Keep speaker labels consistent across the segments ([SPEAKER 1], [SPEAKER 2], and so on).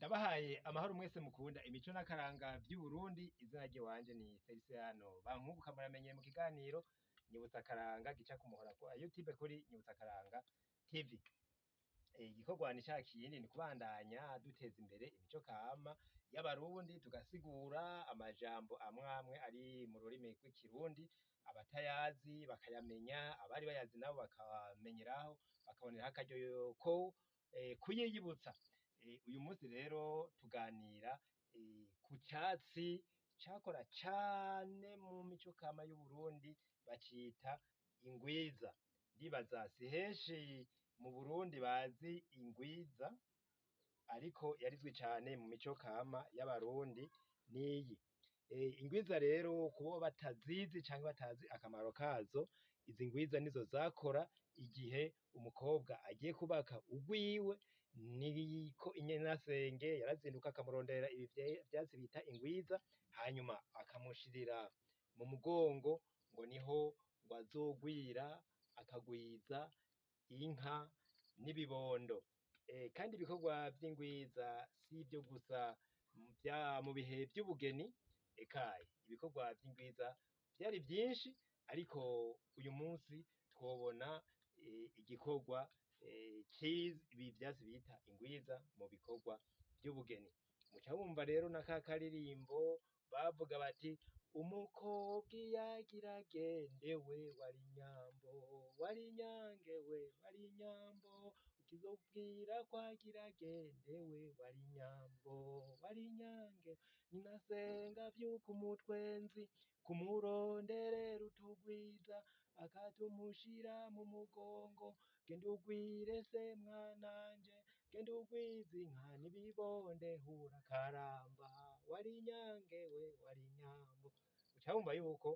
[SPEAKER 1] Ndabahaye amahoro mwese mukunda imico n'akaranga vy'Uburundi. Izina ry'iwanje ni Feliciano Bankunguka, muramenyeye mu kiganiro Nyibutsa Akaranga gica ku muhora kwa YouTube kuri Nyibutsa Akaranga TV. Igikorwa ni ca kindi, ni kubandanya duteza imbere imico kama y'Abarundi, tugasigura amajambo amwamwe ari mu rurimi rw'Ikirundi, abatayazi bakayamenya, abari bayazi nabo bakamenyeraho, bakaboneraho akaryo ko kuyiyibutsa. Uyu munsi rero tuganira ku catsi cakora cane mu mico kama y'Uburundi, bacita ingwiza. Ndibaza si henshi mu Burundi bazi ingwiza, ariko yarizwi cane mu mico kama y'Abarundi niyi. Ingwiza rero, kubo batazizi canke batazi akamaro kazo, izi ngwiza nizo zakora igihe umukobwa agiye kubaka urwiwe. Niko inyenasenge yarazinduka akamurondera ibi vyatsi bita ingwiza, hanyuma akamushirira mu mugongo, ngo niho ngo azogwira, akagwiza inka n'ibibondo. Kandi ibikorwa vy'ingwiza si ivyo gusa mu bihe vy'ubugeni, eka ibikorwa vy'ingwiza vyari vyinshi, ariko uyu munsi twobona igikorwa c'ibi vyatsi bita ingwiza mu bikorwa vy'ubugeni. Muca wumva rero na ka karirimbo bavuga bati: "Umukobwa iyo agira agende we, wari inyambo, wari inyange we, wari inyambo, ukizobwira ko agira agende we, wari inyambo, wari inyange, nyina vyuka umutwenzi kumuronderera utugwiza, akatumushira mu mugongo, genda ugwire se mwananje, genda ugwize inka n'ibibonde, hura karamba, wari inyange we, wari inyambo." Uca wumva yuko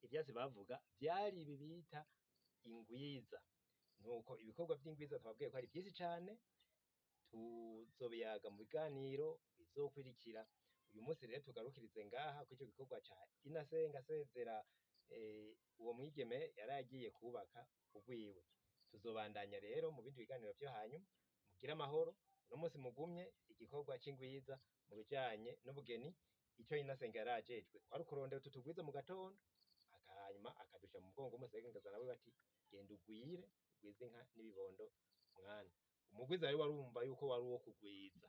[SPEAKER 1] ivyatsi bavuga vyari ibi bita ingwiza. Nuko ibikorwa vy'ingwiza twababwiye ko ari vyinshi cane, tuzobiyaga mu biganiro bizokwirikira. Uyu munsi rero tugarukirize ngaha kw'ico gikorwa ca Inasenga asezera uwo mwigeme yari agiye kubaka urwiwe. Tuzobandanya rero mu bindi biganiro vyo hanyuma. Mugire amahoro. Uno munsi mugumye igikorwa c'ingwiza mu bijanye n'ubugeni. Ico Inasenga yari ajejwe kwari ukurondera utu tugwiza mu gatondo, hanyuma akadusha mu mugongo w'umusengeza, nawe bati: "Genda ugwire, ugwize inka n'ibibondo mwana." Umugwiza rero warumva yuko wari uwo kugwiza.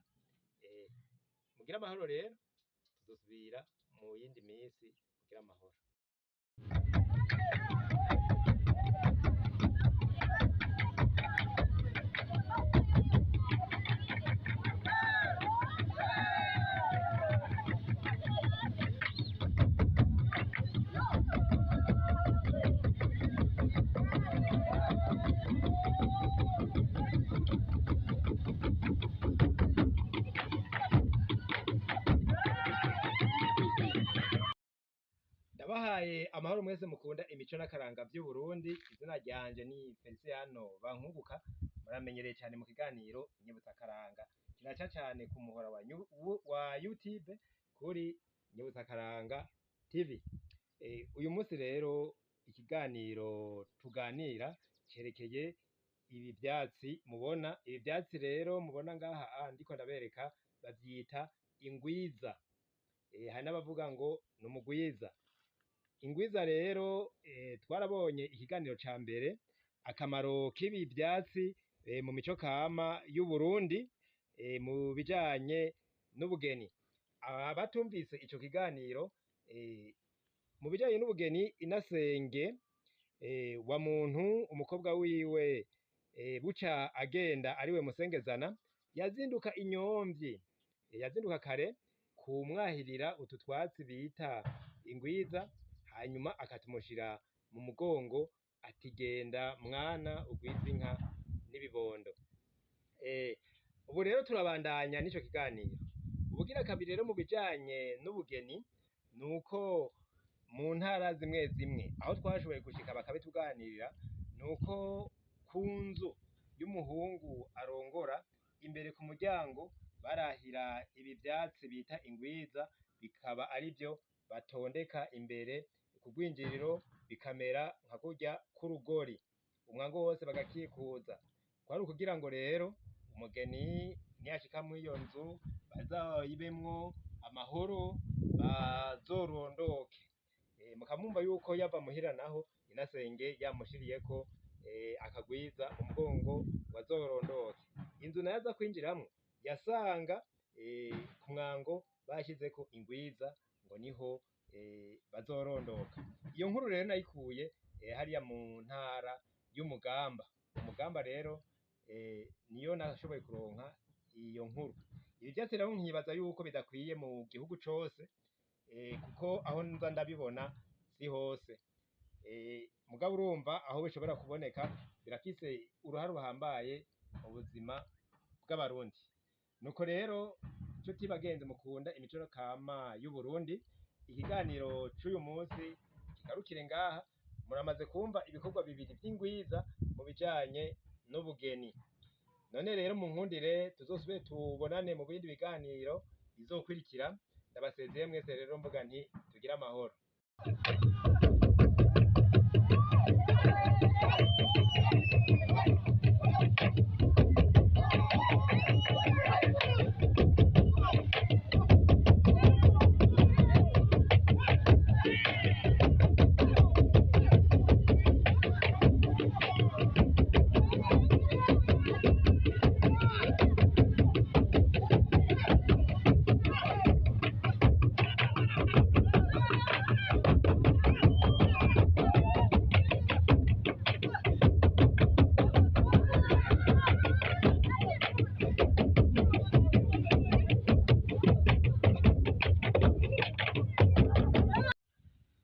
[SPEAKER 1] Mugire amahoro rero, tuzosubira mu yindi minsi. Mugire amahoro. Ndabahaye amahoro mwese mukunda imico n'akaranga vy'Uburundi. Izina ryanje ni Feliciano Bankunguka, muramenyereye cyane mu kiganiro Nyibutsa Akaranga kiraca cane ku muhora wa YouTube kuri Nyibutsa Akaranga TV. Uyu munsi rero ikiganiro tuganira cerekeye ibi vyatsi mubona. Ibi vyatsi rero mubona ngaha, ndiko ndabereka, bavyita ingwiza. Hari n'abavuga ngo ni umugwiza. Ingwiza rero, twarabonye ikiganiro ca mbere akamaro k'ibi vyatsi mu mico kama y'Uburundi mu bijanye n'ubugeni. Abatumvise ico kiganiro, mu bijanye n'ubugeni, inasenge wa muntu umukobwa wiwe buca agenda ariwe musengezana, yazinduka inyomvyi, yazinduka kare kumwahirira utu twatsi bita ingwiza, hanyuma akatumushira mu mugongo, ati: "Genda mwana, ugwize inka n'ibibondo." Ubu rero turabandanya n'ico kiganiro. Ubugira kabiri rero mu bijanye n'ubugeni, nuko mu ntara zimwe zimwe aho twashoboye gushika bakabituganirira, nuko ku nzu y'umuhungu arongora, imbere ku muryango barahira ibi vyatsi bita ingwiza, bikaba arivyo batondeka imbere ku rwinjiriro, bikamera nka kurya k'urugori, umwango wose bagakikuza. Kwari ukugira ngo rero umugeni niyashika muri iyo nzu bazoyibemwo amahoro, bazorondoke. Mukamwumva yuko yava muhira naho inasenge yamushiriyeko akagwiza mu mugongo ngo azorondoke. Inzu nayo aza kwinjiramwo yasanga ku mwango bashizeko ingwiza ngo niho bazorondoka. Iyo nkuru rero nayikuye hariya mu ntara y'Umugamba. Umugamba rero niyo nashoboye kuronka iyo nkuru. Ibi vyatsi rero nkibaza yuko bidakwiye mu gihugu cose, kuko aho nza ndabibona si hose. Mugabo urumva aho bishobora kuboneka birafise uruhare ruhambaye mu buzima bw'Abarundi. Nuko rero nshuti bagenzi mukunda imico kama y'Uburundi, ikiganiro c'uyu munsi kigarukire ngaha. Muramaze kumva ibikorwa bibiri vy'ingwiza mu bijanye n'ubugeni. None rero munkundire tuzosubire tubonane mu bindi biganiro bizokurikira. Ndabasezeye mwese rero mvuga nti tugire amahoro.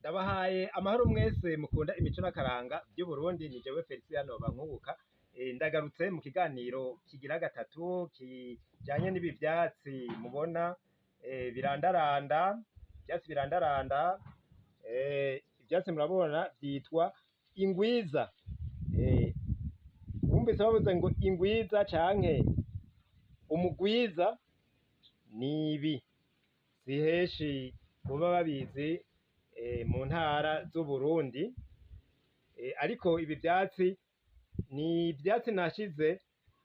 [SPEAKER 1] Ndabahaye amahoro mwese mukunda imico n'akaranga vy'Uburundi. Ni jewe Feliciano Bankubuka. Ndagarutse mu kiganiro kigira gatatu kijanye n'ibi vyatsi mubona birandaranda. Ivyatsi birandaranda, ivyatsi murabona vyitwa ingwiza. Wumvise bavuze ngo ingwiza canke umugwiza, nibi si henshi boba babizi mu ntara z'Uburundi. Ariko ibi vyatsi ni ivyatsi nashize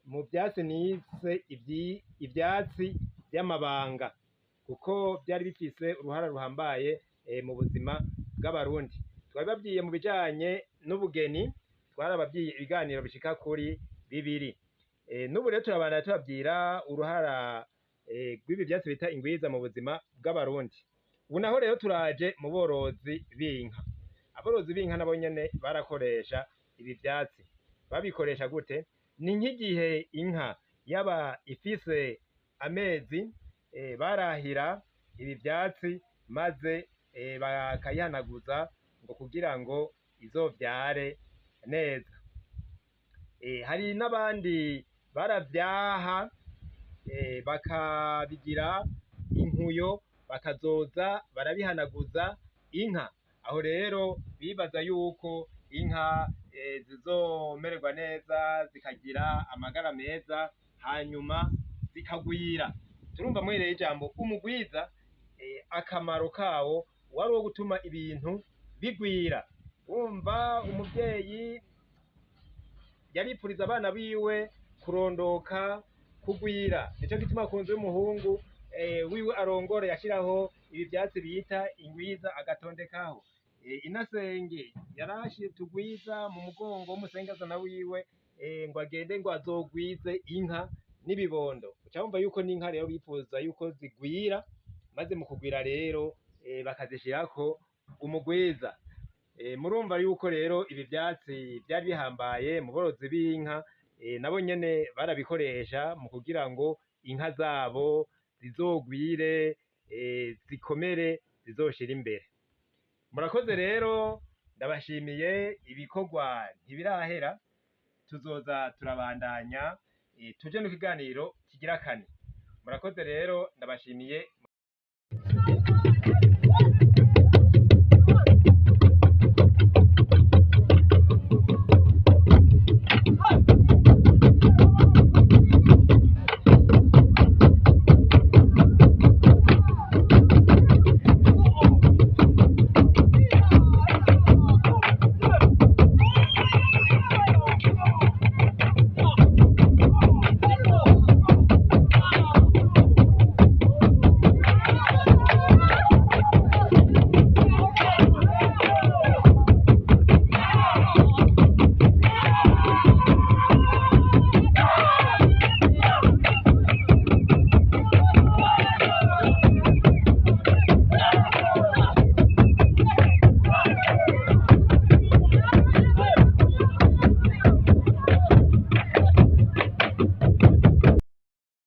[SPEAKER 1] mu vyatsi nise ivyatsi vy'amabanga, kuko vyari bifise uruhara ruhambaye mu buzima bw'Abarundi. Twabibabwiye mu bijanye n'ubugeni, twarababwiye ibiganiro bishika kuri bibiri. N'ubu rero turabandanya tubabwira uruhara rw'ibi vyatsi bita ingwiza mu buzima bw'Abarundi. Ubu naho rero turaje mu borozi b'inka. Aborozi b'inka nabo nyene barakoresha ibi vyatsi. Babikoresha gute? Ni nk'igihe inka yaba ifise amezi, barahira ibi vyatsi maze bakayihanaguza ngo kugira ngo izovyare neza. Hari n'abandi baravyaha bakabigira inkuyo, bakazoza barabihanaguza inka. Aho rero bibaza yuko inka zizomererwa neza, zikagira amagara meza, hanyuma zikagwira. Turumva mwereye ijambo umugwiza, akamaro kawo wari uwo gutuma ibintu bigwira. Wumva umuvyeyi yaripfuriza abana biwe kurondoka, kugwira. Nico gituma ku nzu y'umuhungu wiwe arongora yashiraho ibi vyatsi bita ingwiza agatondekaho. Inasenge yarashize tugwiza mu mugongo w'umusengazana wiwe, ngo agende ngo azogwize inka n'ibibondo. Uca wumva yuko n'inka rero bifuza yuko zigwira, maze mu kugwira rero bakazishirako umugwiza. Murumva yuko rero ibi vyatsi vyari bihambaye mu borozi b'inka, nabo nyene barabikoresha mu kugira ngo inka zabo zizogwire, zikomere, zizoshire imbere. Murakoze rero, ndabashimiye. Ibikorwa ntibirahera, tuzoza turabandanya, tuje no kiganiro kigira kane. Murakoze rero, ndabashimiye.